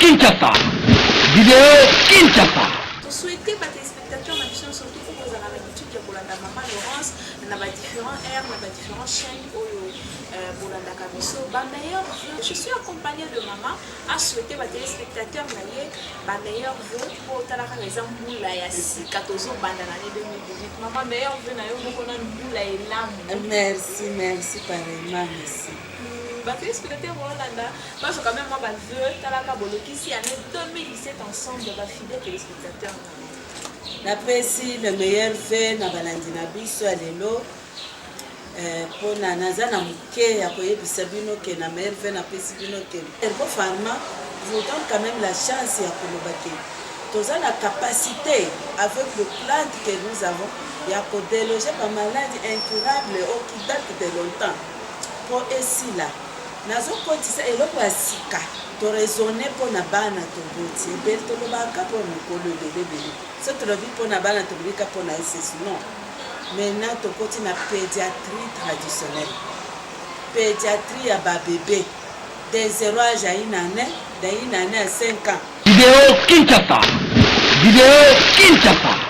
Kinshasa. Video Kinshasa. To souhaiter ba téléspectateurs na biso surtout oyo bozalaka na habitude ya kolanda Mama Laurence na ba différents aires na ba différentes chaînes oyo euh, bolandaka biso ba meilleurs vœux. Je suis accompagnée de maman a souhaiter ba téléspectateurs na ye ba meilleurs vœux mpo otala kaka eza mbula ya sika tozobanda na année 2018. Mama, meilleurs vœux na yo moko nanu, mbula elamu. Merci, merci pareillement, merci. Ba téléspectateurs bolanda bazwa quand même mwa ba vœux, talaka bolekisi année 2017 ensemble, ba fidèles téléspectateurs na Napesi le meilleur vœu na balandi na biso ya lelo mpona naza na moke ya koyebisa bino ke na meilleur vœu napesi bino ke Herbo Pharma vous donne quand même la chance ya koloba ke toza na capacité avec le plante que nous avons ya kodéloger bamaladi incurable oyo qui date de longtemps mpo esila. Nazokotisa eloko ya sika, toraisonne mpo na bana toboti ebele, tolobaka mpo mokolo ebele ebele. So tolobi mpo na bana, tolobi ka mpo na ss non. Maintenant tokoti na pédiatrie traditionnelle, pédiatrie ya babebe de 0 âge à une année, de une année à 5 ans. Video Kinshasa. Video Kinshasa.